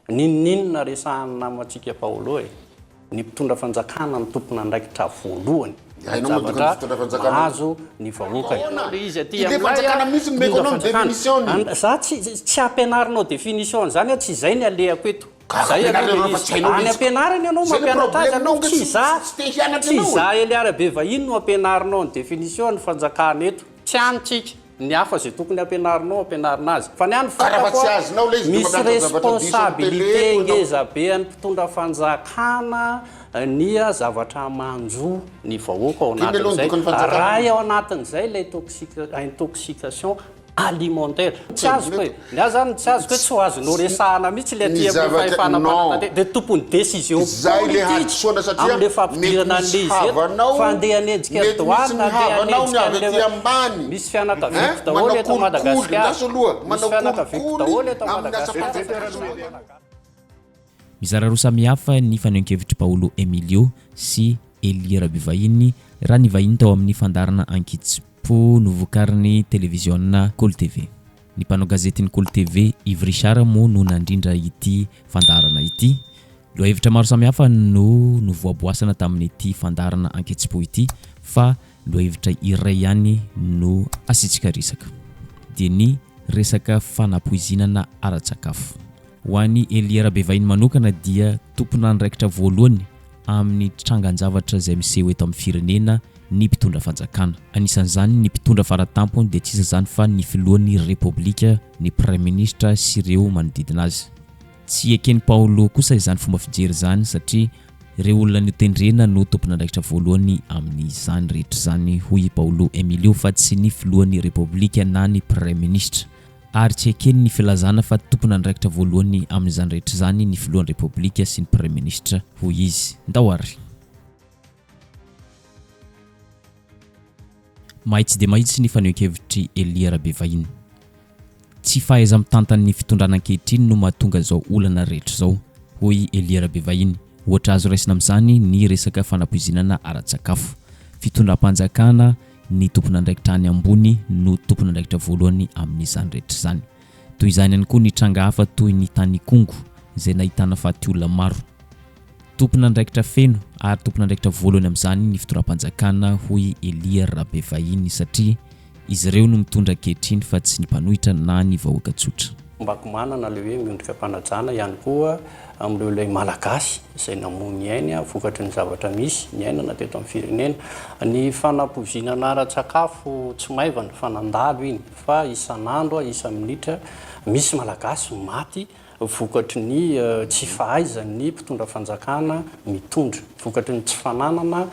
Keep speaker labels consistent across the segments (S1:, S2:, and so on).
S1: N'inon'inona resahan'ny namantsika Paolo e, ny mpitondra fanjakana no tompon'andraikitra voalohany amin'ny zavatra mahazo ny vahoakany. Le izy aty aminay a, mpitondra fanjakana. Za tsy tsy ampianarinao définition an'izany aho, tsy izay ny alehako eto. Zay aloha le izy. Any am-pianarana ianao mampianatra azy aloha, tsy za, tsy za Eliara Bevahiny no ampianarinao ny définition ny fanjakana eto. Tsy any tsika. Ny hafa izay tokony ampianarinao ampianarina azy. Fa ny ahy ny fantako a, misy responsabilité ngeza be an'ny mpitondra fanjakana ny zavatra manjo ny vahoaka ao anatin'izay. Raha ao anatin'izay ilay intoxication alimentaire. Tsy azoko e. Ny ahy zany tsy azoko hoe tsy ho azonao resahana mihitsy ilay aty amin'ny fahefana mpanantanteraka. Dia tompon'ny décision politique amin'ilay fampidirana an'ilay izy eto fa andeha hanenjika ny douane, andeha hanenjika an'ilay Misy fianakaviako daholo eto Madagasikara. Misy fianakaviako daholo eto Madagasikara.
S2: Mizara roa samihafa ny fanehoan-kevitr'i Paolo Emilio sy Elia Rabevahiny raha nivahiny tao amin'ny fandaharana Ankitsim-po novokarin'ny televiziona Kolo TV. Ny mpanao gazetin'ny Kolo TV, Yves Richard moa no nandrindra ity fandaharana ity. Lohahevitra maro samihafa no novoaboasana tamin'ity fandaharana Ankitsim-po ity fa lohahevitra iray ihany no asiantsika resaka dia ny resaka fanapoizinana ara-tsakafo. Ho an'i Elia Rabevahiny manokana dia tompon'andraikitra voalohany amin'ny trangan-javatra izay miseho eto amin'ny firenena ny mpitondra fanjakana. Anisan'izany ny mpitondra faratampony dia tsy iza izany fa ny filohan'ny Repoblika, ny praiminisitra sy ireo manodidina azy. Tsy eken'i Paolo kosa izany fomba fijery izany satria ireo olona notendrena no tompon'andraikitra voalohany amin'izany rehetra izany hoy i Paolo Emilio fa tsy ny filohan'ny Repoblika na ny praiminisitra. Ary tsy ekeny ny filazana fa tompon'andraikitra voalohany amin'izany rehetra izany ny filohan'ny Repoblika sy ny praiminisitra, hoy izy. Ndao ary! Mahitsy dia mahitsy ny fanehoan-kevitr'i Elia Rabevahiny. Tsy fahaiza-mitantan'ny fitondrana ankehitriny no mahatonga izao olana rehetra izao, hoy Elia Rabevahiny. Ohatra azo raisina amin'izany ny resaka fanapoizinana ara-tsakafo. Fitondram-panjakana Ny tompon'andraikitra any ambony no tompon'andraikitra voalohany amin'izany rehetra izany. Toy izany ihany koa ny tranga hafa toy ny tany Ikongo izay nahitana faty olona maro. Tompon'andraikitra feno ary tompon'andraikitra voalohany amin'izany ny fitondram-panjakana hoy Elia Rabevahiny satria izy ireo no mitondra ankehitriny fa tsy ny mpanohitra na ny vahoaka tsotra.
S1: Mbako manana ilay hoe miondrika am-panajana ihany koa amin'ireo ilay Malagasy izay namoy ny ainy vokatry ny zavatra misy niainana teto amin'ny firenena. Ny fanapoizinana ara-tsakafo tsy maivana fa nandalo iny fa isan'andro, isa-minitra misy Malagasy maty vokatry ny tsy fahaizan'ny mpitondra fanjakana mitondra, vokatry ny tsy fananana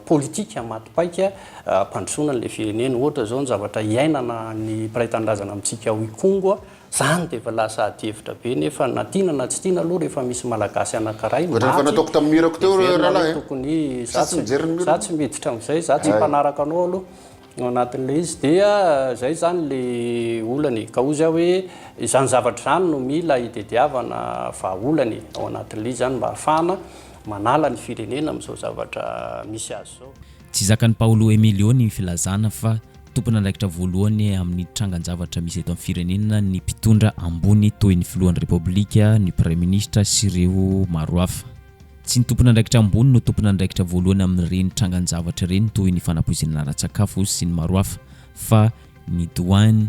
S1: politika maty paika hampandrosoana an'ilay firenena. Ohatra izao ny zavatra iainana ny mpiray tanindrazana amintsika ao Ikongo, izany dia efa lasa adihevitra be nefa na tiana na tsy tiana aloha rehefa misy Malagasy anankiray
S3: Ohatran'ny efa
S1: maty
S3: nataoko tamin'ny mur-ko teo
S1: heverina hoe
S3: rahalahy a!
S1: tokony
S3: Sa
S1: za
S3: tsy
S1: tsy
S3: mijery ny
S1: za
S3: mur-ko?
S1: tsy miditra amin'izay, za tsy mpanaraka anao aloha ao anatin'ilay izy dia izay izany ilay olana e! Ka hozy aho hoe izany zavatra izany no mila hitediavana vahaolana e! Ao anatin'ilay izy izany mba hahafahana manala ny firenena amin'izao zavatra misy azy izao.
S2: Tsy zakan'i Paolo Emilio ny filazana fa tompon'andraikitra voalohany amin'ny trangan-javatra misy eto amin'ny firenena ny mpitondra ambony toy ny filohan'ny Repoblika, ny praiminisitra sy ireo maro hafa. Tsy ny tompon'andraikitra ambony no tompon'andraikitra voalohany amin'ireny trangan-javatra ireny toy ny fanapoizinana ara-tsakafo sy ny maro hafa fa ny douane,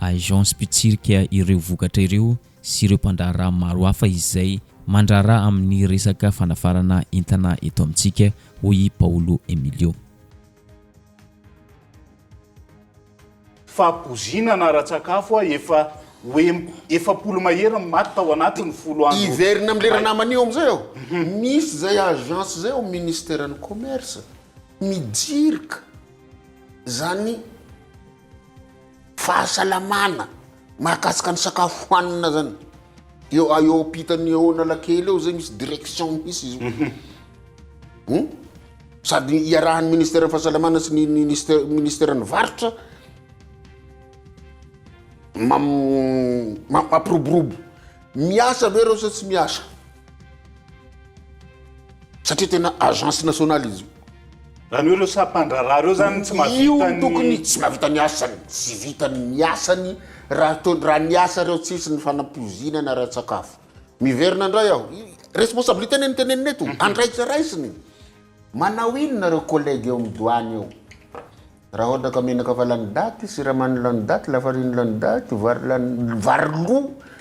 S2: agence mpitsirika ireo vokatra ireo sy ireo mpandraharaha maro hafa izay mandraharaha amin'ny resaka fanafarana entana eto amintsika, hoy i Paolo Emilio.
S4: Fahapoizinana ara-tsakafo efa ho 40 mahery ny maty tao anatin'ny folo andro.
S3: Hiverina amin'ilay ranamana io amin'izay aho. Misy izay agence izay ao amin'ny ministeran'ny commerce mijirika izany Fahasalamana, mahakasika ny sakafo hohanina zany. Eo eo ampitan'ny eo Analakely eo zay misy direction mihitsy izy io. Hmm? Sady iarahan'ny ministeran'ny fahasalamana sy ny ministère ministeran'ny varotra mam- mampiroborobo. Miasa ve reo sa tsy miasa? Satria tena agence nationale izy io.
S4: Zany hoe ireo sampandraharaha ireo zany tsy mahavita
S3: Io
S4: ny.
S3: tokony tsy mahavita ny asany, tsy vitany ny asany raha to- raha niasa ireo tsisy ny fanampoizinana ara-tsakafo. Miverina indray aho. Responsabilité anie no tenenina eto. Andraikitra raisiny. Manao inona ireo collègues eo amin'ny douane eo? Raha ohatra ka menaka fa lany daty, siramamy lany daty, lafarine lany daty, vary lany, vary lo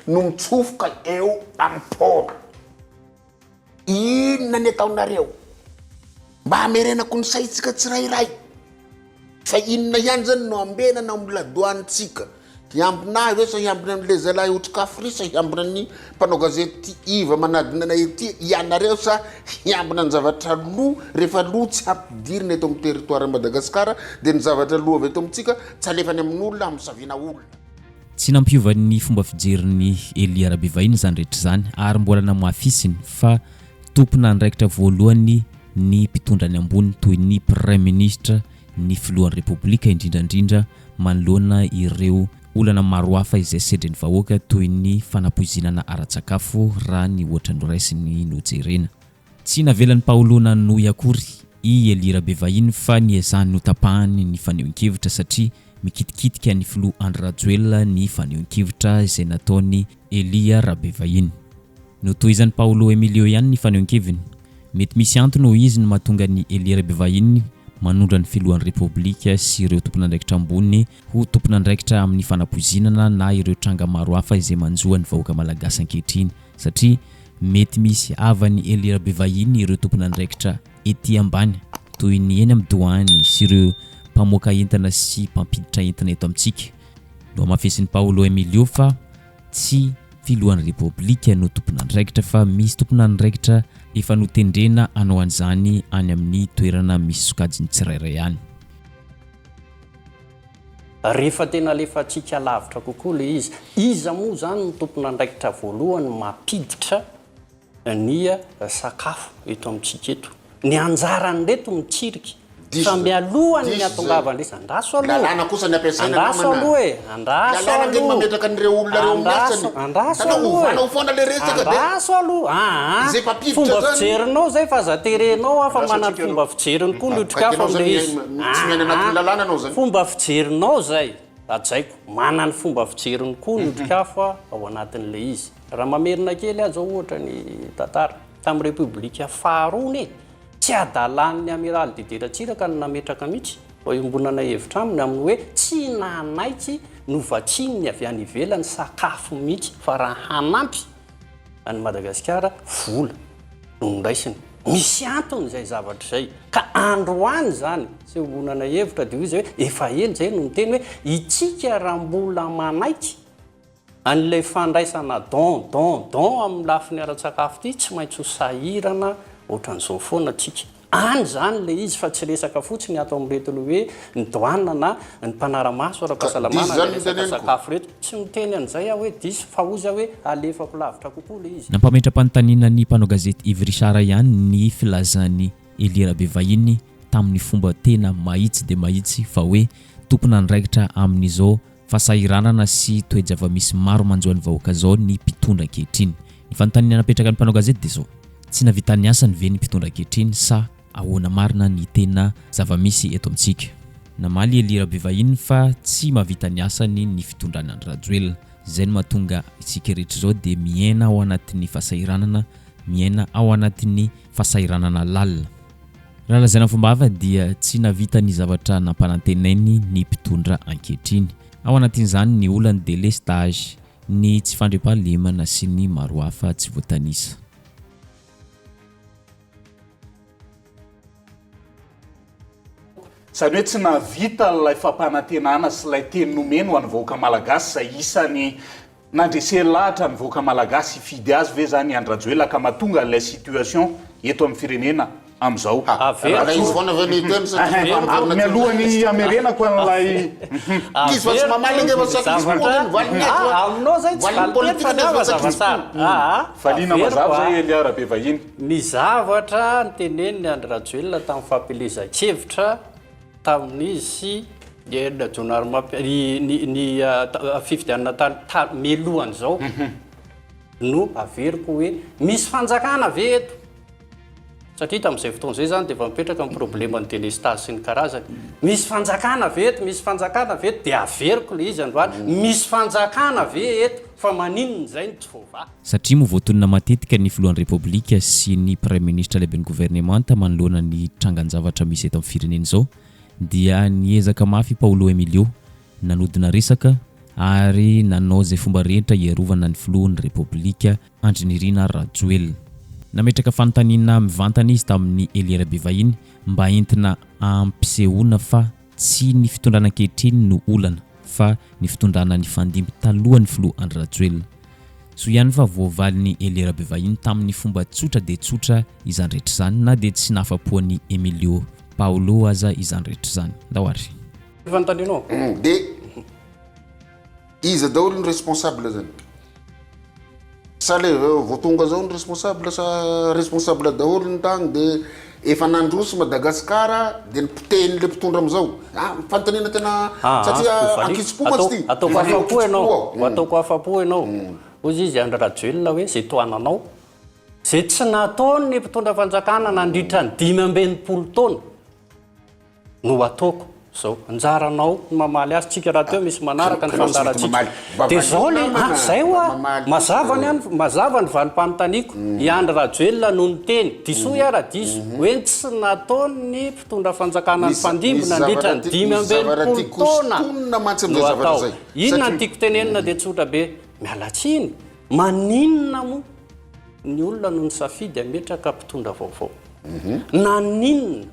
S3: no mitsofoka eo amin'ny port. Inona ny ataonareo? Mba hamerenako ny saintsika tsirairay. Fa inona ihany zany no ambenana ao amin'ny ladoanintsika? Hiambina ahy ve sa hiambina an'ilay zalahy otrikafo sa hiambina ny mpanao gazety Iva manadina anay ety ianareo sa hiambina ny zavatra lo rehefa lo tsy hampidirina eto amin'ny territoire Madagasikara dia ny zavatra lo avy eto amintsika tsy alefa any amin'olona hamosaviana olona.
S2: Tsy nampiova ny fomba fijerin'i Elia Rabevahiny izany rehetra izany ary mbola namafisiny fa tompon'andraikitra voalohany ny mpitondra any ambony toy ny Praiminisitra, ny filohan'ny Repoblika indrindra indrindra manoloana ireo olana maro hafa izay sedrin'ny vahoaka toy ny fanapoizinana ara-tsakafo raha ny ohatra noraisiny no jerena. Tsy navelan'i Paolo nanohy akory i Elia Rabevahiny fa niezahany notapahany ny fanehoan-kevitra satria mikitikitika ny filoha Andry Rajoelina ny fanehoan-kevitra izay nataon'i Elia Rabevahiny. Notohizan'i Paolo Emilio ihany ny fanehoan-keviny. Mety misy antony hoy izy no mahatonga an'i Elia Rabevahiny manondro ny filohan'ny Repoblika sy ireo tompon'andraikitra ambony ho tompon'andraikitra amin'ny fanapoizinana na ireo tranga maro hafa izay manjo ny vahoaka malagasy ankehitriny satria mety misy havan'i Elia Rabevahiny ireo tompon'andraikitra ety ambany toy ny eny amin'ny doany sy ireo mpamoaka entana sy mpampiditra entana eto amintsika. Nohamafisin'i Paolo Emilio fa Tsy filohan'ny Repoblika no tompon'andraikitra fa misy tompon'andraikitra efa notendrena hanao an'izany any amin'ny toerana misy sokajiny tsirairay any.
S1: Rehefa tena alefantsika lavitra kokoa ilay izy, iza moa izany no tompon'andraikitra voalohany mampiditra ny sakafo eto amintsika eto. Ny anjaran'ireto mitsirika.
S3: Diso
S1: Fa
S3: zay.
S1: mialohan'ny
S3: Diso zay.
S1: hatongavan'ilay andraso aloha.
S3: Lalàna kosa ny ampiasaina
S1: Andraso
S3: namana.
S1: aloha e, andraso
S3: Lalàna ange no
S1: aloha.
S3: mametraka an'ireo olona ireo amin'ny
S1: Andraso,
S3: asany.
S1: andraso
S3: Tanao
S1: aloha e.
S3: ovana ho foana le resaka dia
S1: Andraso aloha. Aa.
S3: Izay mpampiditra
S1: Fomba
S3: zany.
S1: fijerinao zay fa aza terenao aho fa
S4: Andraso
S1: manana
S4: antsika
S1: fomba
S4: aloha.
S1: fijeriny koa ny
S3: Ka
S1: otrikafo
S3: ianao zany
S1: amin'ilay izy.
S3: miaina- tsy miaina anatin'ny
S1: Aa.
S3: lalàna ianao zany.
S1: Fomba fijerinao zay. Hajaiko. Manana ny fomba fijeriny koa ny otrikafo ao anatin'ilay izy. Raha mamerina kely aho zao ohatra ny tantara, tamin'ny Repoblika faharoa anie, tsy adalan'ny Amiraly Didier Ratsiraka no nametraka mihitsy fa iombonana hevitra aminy amin'ny hoe tsy nanaiky novatsian'ny avy any ivelany sakafo mihitsy fa raha hanampy an'i Madagasikara vola no noraisiny. Misy antony izay zavatra izay. Ka androany izany, tsy iombonana hevitra dia hoy izy hoe efa ela izay no niteny hoe itsika raha mbola manaiky An'ilay fandraisana don, don, don amin'ny lafiny ara-tsakafo ity, tsy maintsy ho sahirana ohatran'izao foana tsika. Any izany ilay izy fa tsy resaka fotsiny ato amin'ireto ilay hoe ny douane na ny mpanara-maso ara-pahasalamana ilay resaka sakafo ireto. Tsy miteny an'izay aho hoe diso fa hozy aho hoe alefako lavitra kokoa ilay izy.
S2: Nampametra-panontaniana ny mpanao gazety Yves Richard ihany ny filazan'i Elia Rabevahiny tamin'ny fomba tena mahitsy dia mahitsy fa hoe tompon'andraikitra amin'izao Fahasahiranana sy toe-java-misy maro manjo an'ny vahoaka izao ny mpitondra ankehitriny. Ny fanontaniana napetraka ny mpanao gazety dia izao, tsy nahavita ny asany ve ny mpitondra ankehitriny sa ahoana marina ny tena zava-misy eto amintsika? Namaly i Elia Rabevahiny fa tsy mahavita ny asany ny fitondrana Andry Rajoelina. Izay no mahatonga isika rehetra izao dia miaina ao anatin'ny fahasahiranana, miaina ao anatin'ny fahasahiranana lalina. Raha lazaina fomba hafa dia tsy nahavita ny zavatra nampanantenainy ny mpitondra ankehitriny. Ao anatin'izany ny olan'ny delestazy, ny tsy fandriampahalemana sy ny maro hafa tsy voatanisa.
S4: Izany hoe tsy nahavita ilay fampanantenana sy ilay teny nomeny ho an'ny vahoaka malagasy izay isan'ny Nandreseny lahatra ny vahoaka malagasy hifidy azy ve zany i Andry Rajoelina ka mahatonga an'ilay situation eto amin'ny firenena amin'izao?
S1: Averiko.
S3: Raha izy foana ve no hiteny sa tsy
S1: Averiko.
S3: miverina
S4: Mialohan'ny hamerenako an'ilay
S3: Izy fa tsy mamaly ange fa tsy
S1: Zavatra.
S3: foana ny valiny ato a.
S1: Ah, aminao zay tsy
S3: Valiny
S1: valin-teny
S3: politika
S1: fa ny
S3: nefa
S1: ahy
S3: tsy
S1: mazava tsara. Ah, ah,
S4: Valiana
S1: averiko
S4: mazava
S1: ah.
S4: zay Elia Rabevahiny.
S1: Ny zavatra notenenin'i Andry Rajoelina tamin'ny fampielezan-kevitra Tamin'izy sy i Hery Rajaonarimampianina, ny, ny, ny fifidianana tany, ta, mialohan'izao no averiko hoe misy fanjakana ve eto? Satria tamin'izay fotoana izay izany dia efa mipetraka ny probleman'ny delestazy sy ny karazany. Misy fanjakana ve eto? Misy fanjakana ve eto? Dia averiko ilay izy androany, misy fanjakana ve eto? Fa maninona izay no tsy voavaha?
S2: Satria moa voatonona matetika ny filohan'ny Repoblika sy ny Praiminisitra lehiben'ny governemanta manoloana ny trangan-javatra misy eto amin'ny firenena izao dia niezaka mafy i Paolo Emilio nanodina resaka ary nanao izay fomba rehetra hiarovana ny filohan'ny Repoblika Andry Nirina Rajoelina. Nametraka fanontaniana mivantana izy tamin'i Elia Rabevahiny mba entina hampisehoana fa tsy ny fitondrana ankehitriny no olana fa ny fitondrana nifandimby talohan'ny filoha Andry Rajoelina. Soa ihany fa voavalin'i Elia Rabevahiny tamin'ny fomba tsotra dia tsotra izany rehetra izany na dia tsy nahafa-po an'i Emilio Paolo aza izany rehetra izany. Ndao ary.
S1: Fanontanianao.
S3: Dia Iza daholo ny responsable zany? Sa le vao tonga zao ny responsable sa responsable daholo ny tagny de efa nandroso Madagascar de nipotehiny le mpitondra amizao? Ah fanontaniana tena satria ankitsim-po mantsy ty.
S1: Ataoko afa-po ianao, ataoko afa-po ianao. Hozy izy Andry Rajoelina hoe zay tohananao, zay tsy nataony ny mpitondra fanjakana nandritra ny 65 taona. no ataoko zao. Anjaranao ny mamaly azy, tsika rahateo misy manaraka ny fandaharantsika. Dia zao le, ah zay hoa, mazava ny an, mazava ny valim-panontaniako, i Andry Rajoelina no niteny, disoy aho raha diso, hoe ny tsy nataon'ny mpitondra fanjakana nifandimby nandritra ny 65 taona no atao. Inona no tiako tenenina dia tsotra be, miala tsiny, maninona moa ny olona no nisafidy hametraka mpitondra vaovao? Naninona?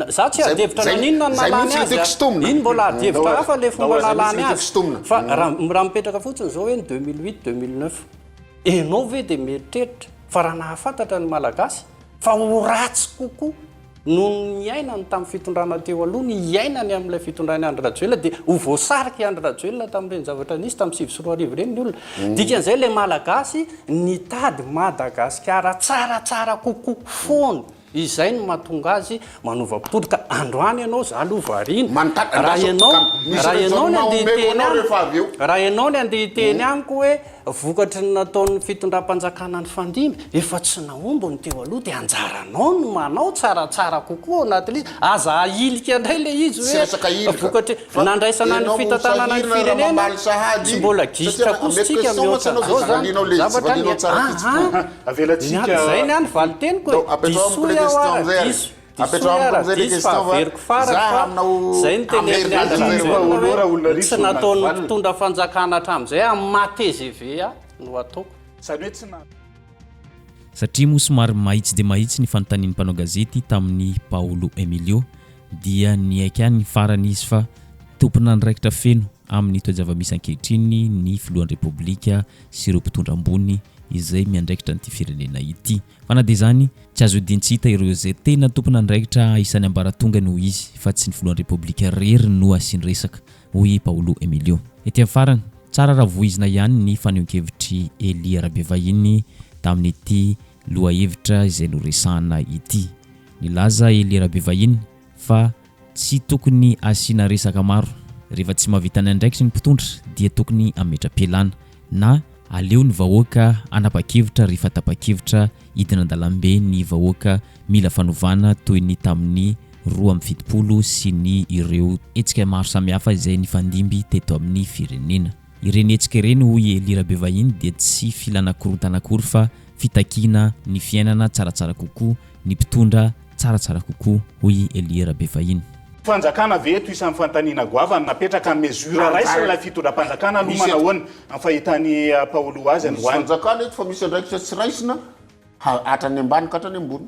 S1: Za tsy ady hevitra naninona no nalany azy a! Iny mbola ady hevitra hafa le fomba nalany azy fa raha mipetraka fotsiny zao hoe ny 2008 2009 enao ve de mieritreritra fa raha nahafantatra ny malagasy fa ho ratsy kokoa noho ny niainany tamin'ny fitondrana teo aloha ny hiainany amin'ilay fitondran'i Andry Rajoelina dia ho voasarika i Andry Rajoelina tamin'ireny zavatra nisy tamin'ny 2009 ireny ny olona. Dikan'izay ilay malagasy nitady Madagasikara tsaratsara kokoa foana. Izay no mahatonga azy manova mpitondra ka androany ianao za aloha variana.
S3: Manontany
S1: Raha
S3: andraso
S1: ianao
S3: ka misy
S1: raha ianao ny
S3: raisonnement
S1: andeha
S3: omeko
S1: hiteny
S3: anao
S1: amiko
S3: rehefa avy eo.
S1: raha ianao ny andeha hiteny amiko hoe vokatry ny nataon'ny fitondram-panjakana nifandimby efa tsy nahomby ny teo aloha dia anjaranao no manao tsaratsara kokoa ao anatin'ilay izy. Aza ahilika indray ilay izy
S3: Tsy
S1: hoe
S3: resaka ahilika
S1: vokatry
S3: fa
S1: nandraisana ny
S3: ianao
S1: fitantanana ny
S3: sahirana raha
S1: firenena
S3: mamaly
S1: tsy
S3: sahady
S1: mbola
S3: satria
S1: gisitra kosa
S3: omeko
S1: tsika
S3: question mantsy
S1: mihoatra
S3: ianao
S1: an'izao
S3: dia
S1: zany
S3: valianao le izy tsy
S1: zavatra ny
S3: valianao tsara
S1: aha.
S3: kitsim-po.
S4: Avelantsika.
S1: Ny ahy, zay ny ahy ny valin-teniko e.
S3: Ndao, apetraho amiko
S1: Disoy
S3: le
S1: aho
S3: question
S1: ara,
S3: amizay ary.
S1: diso. Disoy
S3: Apetraho
S1: aho
S3: amiko
S1: raha
S3: amizay le
S1: diso fa
S3: question fa
S1: averiko farany
S3: za
S1: fa
S3: aminao
S1: zay no tenenin'i
S3: hamerina
S1: Andry
S3: azy amizay
S1: Rajoelina
S3: reo.
S1: hoe tsy nataon'ny mpitondra fanjakana hatramin'izay amin'ny maha tgv ahy no ataoko.
S4: Izany hoe tsy na.
S2: Satria moa somary mahitsy dia mahitsy ny fanontanian'ny mpanao gazety tamin'i Paolo Emilio dia niaiky ihany farany izy fa tompon'andraikitra feno amin'ny toe-javamisy ankehitriny ny filohan'ny Repoblika sy ireo mpitondra ambony izay miandraikitra an'ity firenena ity. Fa na dia izany, tsy azo odian-tsy hita ireo izay tena tompon'andraikitra isan'ny ambaratongany hoy izy fa tsy ny filohan'ny Repoblika irery no asian-dresaka, hoy i Paolo Emilio. Ety amin'ny farany, tsara raha vohizina ihany ny fanehoan-kevitr'i Elia Rabevahiny tamin'ity lohahevitra izay noresahana ity. Nilaza Elia Rabevahiny fa Tsy tokony asiana resaka maro. Rehefa tsy mahavita ny andraikitry ny mpitondra dia tokony hametra-pialana na aleo ny vahoaka hanapa-kevitra rehefa tapa-kevitra hidina an-dalambe ny vahoaka mila fanovana toy ny tamin'ny 72 sy ny ireo hetsika maro samihafa izay nifandimby teto amin'ny firenena. Ireny hetsika ireny hoy i Elia Rabevahiny dia tsy filana korontana akory fa fitakiana ny fiainana tsaratsara kokoa, ny mpitondra tsaratsara kokoa hoy i Elia Rabevahiny.
S4: Fanjakana ve eto isan'ny fanontaniana goavana napetraka ny mesure raisin'ilay fitondram-panjakana aloha
S3: Misy eto.
S4: manahoana amin'ny fahitan'i Paolo azy
S3: Misy
S4: androany.
S3: fanjakana eto fa misy andraikitra tsy raisina ha- hatrany ambany ka hatrany ambony.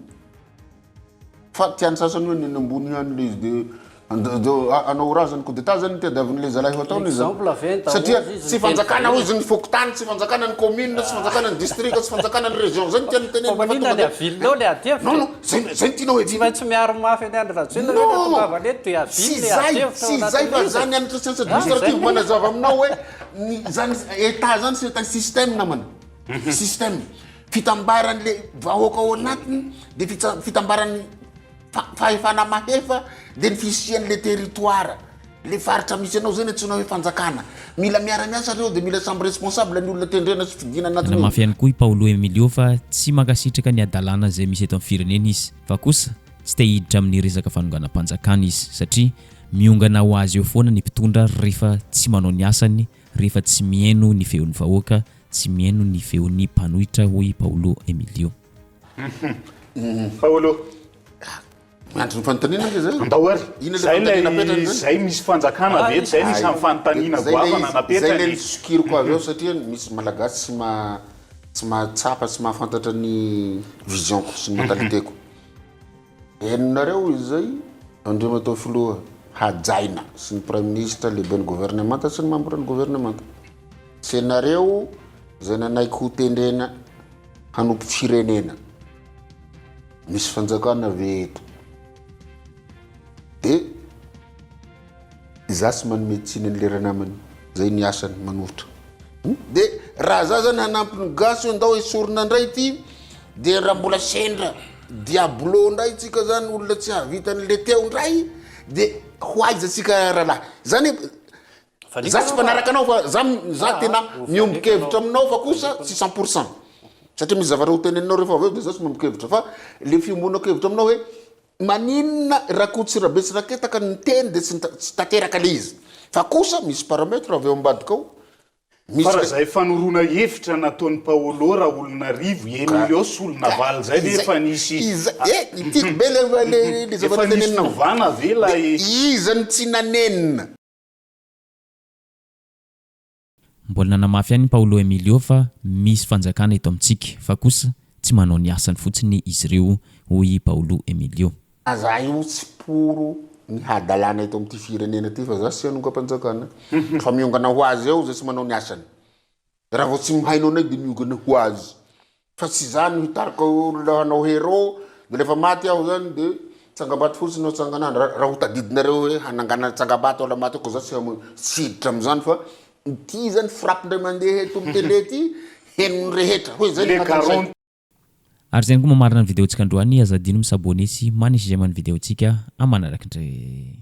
S3: Fa tian'ny sasany hoe ny eny ambony ihany le izy de hanao razany coup d'état zany tadiavin'le zalahy ho ataony zany.
S1: Exemple ve ny
S3: Satria
S1: daholo izy
S3: tsy
S1: ny
S3: fanjakana
S1: teny
S3: hozy ny fokontany, tsy fanjakana ny commune, tsy fanjakana ny district, tsy fanjakana ny région, zay no tiany
S1: Fa
S3: tenenina fa
S1: maninona
S3: tonga
S1: ny
S3: de
S1: avilinao le ady hevitra
S3: Non
S1: e?
S3: non, zay zay no tianao
S1: Tsy
S3: hiaviana.
S1: maintsy miaro mafy an'i Andry Rajoelina ve raha
S3: Non!
S1: tongavana eto dia
S3: Tsy
S1: avily le
S3: zay,
S1: ady hevitra
S3: tsy
S1: ao
S3: zay fa
S1: anatin'ilay izy
S3: za
S1: e?
S3: nianatra science
S1: Ah, zay
S3: administrative
S1: no
S3: manazava aminao hoe ny zany état zany c'est un système namana. Système. Fitambaran'le vahoaka ao anatiny de fitsa- fitambaran'ny fahefana mahefa de ny fisian'le territoire. Le faritra misy anao zay ny antsoina hoe fanjakana. Mila miara miasa reo de mila samby responsable ny olona tendrena sy fidiana anatin'io.
S2: Nanamafy ihany koa i Paolo Emilio fa tsy mankasitraka ny hadalana izay misy eto amin'ny firenena izy fa kosa tsy te hiditra amin'ny resaka fanonganam-panjakana izy satria miongana ho azy eo foana ny mpitondra rehefa tsy manao ny asany, rehefa tsy mihaino ny feon'ny vahoaka, tsy mihaino ny feon'ny mpanohitra hoy i Paolo Emilio.
S4: Paolo.
S3: Miandry ny fanontaniana ange zay.
S4: Andao ary.
S3: Inona
S4: Zay
S3: ilay
S4: ilay
S3: fanontaniana apetrany zany?
S4: zay misy fanjakana ve eto? Zay ny isan'ny fanontaniana
S3: Zay ilay
S4: goavana
S3: izy, zay ilay
S4: napetrany.
S3: nisokiriko avy eo satria misy Malagasy tsy maha tsy mahatsapa tsy mahafantatra ny vision-ko sy ny mentalité-ko. Henonareo izay Andriamatoa Filoha hajaina sy ny Praiminisitra, lehiben'ny governemanta sy ny mambran'ny governemanta. Tsy ianareo izay nanaiky ho tendrena hanompo firenena. Misy fanjakana ve eto? De za tsy manome tsiny an'le ranamana, zay ny asany manoritra. De raha za zany hanampy ny gasy hoe ndao esorina ndray ity, de raha mbola sendra diablo ndray tsika zany olona tsy hahavita an'le teo ndray, de ho aiza tsika rahalahy? Zany Za tsy mpanaraka anao fa za za tena miombon-kevitra aminao fa kosa tsy cent pour cent satria misy zavatra ho teneninao rehefa avy eo de za tsy miombon-kevitra fa le fiombonako-hevitra aminao hoe maninona Rakoto sy Rabe sy Raketaka niteny de tsy tsy tanteraka le izy fa kosa misy paramètre avy ao ambadika ao
S4: Fa raha izay fanoroana hevitra nataon'i Paolo Raolonarivo, Emilios Solonavalona izay ve efa nisy
S3: Eh, tiako be le le le
S4: efa
S3: zavatra
S4: nisy
S3: teneninao.
S4: fiovana ve ilay
S3: Iza no tsy nanenina?
S2: Mbola nanamafy ihany Paolo Emilio fa misy fanjakana eto amintsika fa kosa tsy manao ny asany fotsiny izy ireo hoy i Paolo Emilio.
S3: Za io tsy pour ny hadalana eto amin'ity firenena ity fa za tsy hanongam-panjakana fa miongana ho azy eo zay tsy manao ny asany. Raha vao tsy mihaino anay de miongana ho azy. Fa tsy za no hitarika olona hanao hero de rehefa maty aho zany de tsangambato fotsiny no atsanganandro. Raha ho tadidinareo hoe hanangana tsangambato aho la maty aho ko za tsy tsy hiditra amizany fa ity zany frappe ndray mandeha eto am tele ty henon'ny rehetra hoe zay
S4: Le garon
S2: Ary izay ihany koa mamarana ny video-ntsika androany, aza adino mi-s'abonner sy manisy j'aime ny video-ntsika amin'ny manaraka indray.